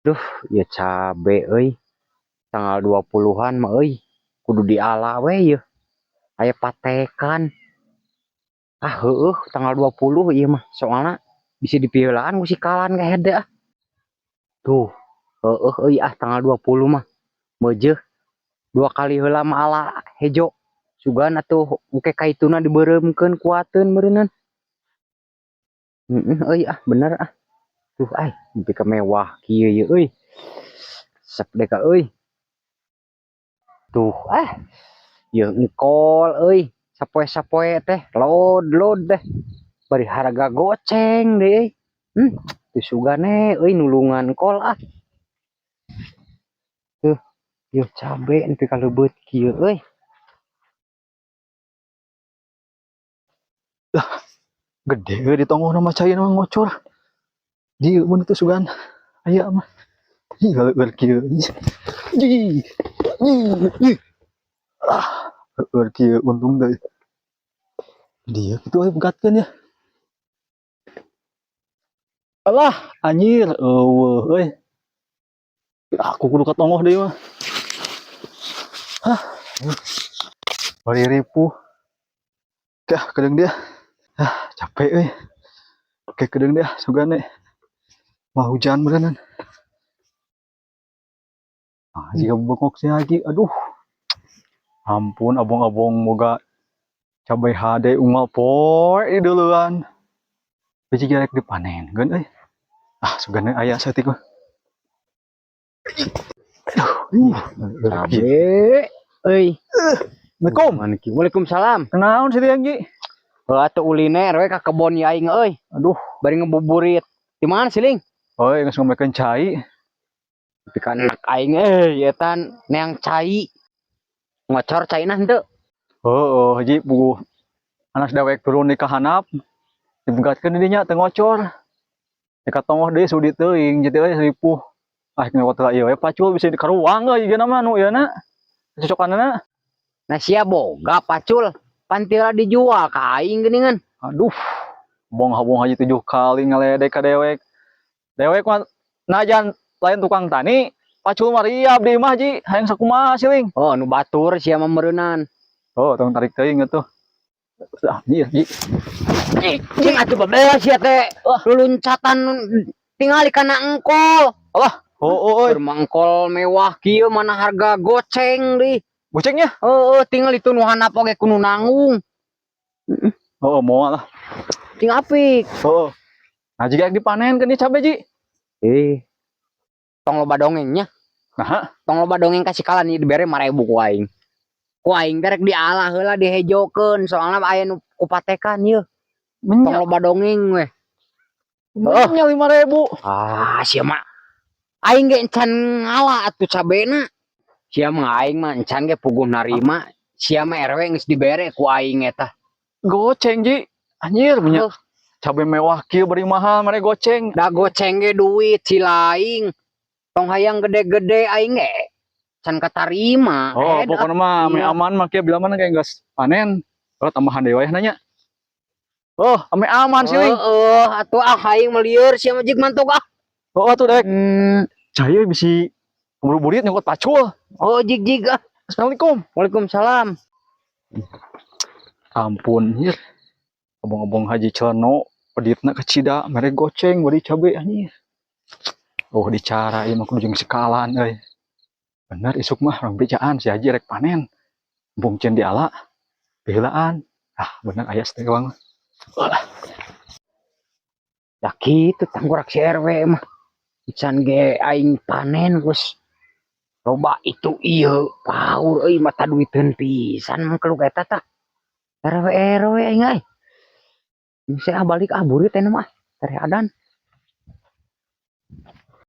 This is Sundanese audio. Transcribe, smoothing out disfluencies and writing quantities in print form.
Duh, ieu cabe euy. Tanggal 20-an mah euy, kudu diala we yeuh. Aya patekan. Ah heueuh, tanggal 20 ieu mah, soalna bisi dipiheulaan ku si Kalan ka hede ah. Tuh, heueuh euy ah, tanggal 20 mah. Meujeuh dua kali heula mah ala hejo. Sugan atuh engke kaituna dibeureumkeun, kuateun meureunnan. Heeh euy ah, bener ah. Tuh ai, nepi ka mewah kieu ye euy. Resep deh ka euy. Tuh ah, ieu engkol euy, sapoe-sapoe teh load-load deh. Bari harga goceng deui euy. Teu sugane euy nulungan engkol ah. Tuh, ieu cabe nepi ka leubeut kieu euy. Lah, gede euy di tonggohna mah, caina mah ngocor. Dieu mun teu sugan aya mah. Ih, leueur kieu. Ih, ih, ih. Ah, leueur kieu untung deui. Dieu kitu euy begatkeun ya. Alah, anjir, eueuh euy. Aku kudu ka tonggoh deui mah. Hah. Bari ripuh. Dah, kedeung dia. Ah, capek euy. Oke, kedeung dia sugane. Mah hujan beneran. Ah, jiga bengok si Haji. Aduh. Ampun, abong-abong moga cabai HD unggal poe di duluan. Biji rek dipanen geun euy. Ah, sugane aya saeutik mah. Aduh, ih, Cabe euy. Assalamualaikum. Waalaikumsalam. Kenaon sih Ji? Heuh atuh, uliner we ka kebon ya aing euy. Aduh, Bari ngebuburit. Di mana sih, Ling? Oi, geus ngomongkeun cai. Tapi kan enak aing euy, eta neang cai. Ngocor caina henteu? Heeh, Haji, puguh anak dewek turun di kahanap. Dibegatkeun di dinya teu ngocor. Di ka tonggoh deui sudi teuing jadi euy ripuh. Ah, ngewot lah ieu we pacul bisa dikaruang euy ieu mah nu ieu na. Cocokanna. Nah, sia boga pacul. Pantila dijual ka aing geuningan. Aduh, bong-habong haji 7 kali ngaledek ka dewek. Dewek mah najan lain tukang tani, pacul mah riab di imah, Ji, hayang sakumaha siling. Oh, nu batur sia mah meureunnan. Oh, tong tarik teuing atuh. Ah, iya, Ji. Jeung atuh babelas sia teh. Luluncatan tingali kana engkol. Alah, oh, oh, euy. Keur mah engkol mewah kieu, mana harga goceng deui. Gocengnya? Heeh, tinggal itu nu handap oge kudu nanggung. Oh, moal lah. Ting apik. Oh. Nah, jika dipanen kan cabe, Ji. Eh. Tong loba dongengnya. Nah, Tong loba dongeng, kasih kalan ieu dibere 5.000 ku aing. Ku aing teh rek dialah heula, dihejokeun, soalna aya nu kupatekan ieu. Tong Menya, loba dongeng weh. menya 5.000. Ah, sia mah. Aing ge encan ngala atuh cabena. Sia mah, aing mah encan ge puguh narima. Sia mah RW geus dibere ku aing eta. Goceng, Ji. Anjir, menya. Heuh. Cabe mewah kieu bari mahal mere goceng. Da goceng ge duit si laing. Tong hayang gede-gede, aing ge can katarima. Oh, Ed, pokoknya mah ame Iya. aman mah kieu bila mana kayak geus panen. Oh, tambahan deui wayah nanya. Oh, ame aman sih, Ling. Heeh, atuh ah, aing mah lieur sia mah, jig mantuk ah. Oh, atuh dek. Cai bisi keburu burit nyokot pacul. Oh, jig jig ah. Assalamualaikum. Waalaikumsalam. Ampun, anjir. Abong-abong Haji Celeno, peditna kacida, mere goceng bari cabe, anjir. Oh, dicara ieu mah kudu jeung sekalan euy. Bener, isuk mah urang bejaan si Haji rek panen. Mumpung can diala, piheulaan. Ah, bener aya satewang mah. Ulah. Ya kitu tanggurak si RW mah. Can ge aing panen geus loba itu ieu paur euy, mata duiteun pisan mangkeluk eta tah. RW RW aing euy. Bisa ah, balik ah, burit eta mah. Tere adan.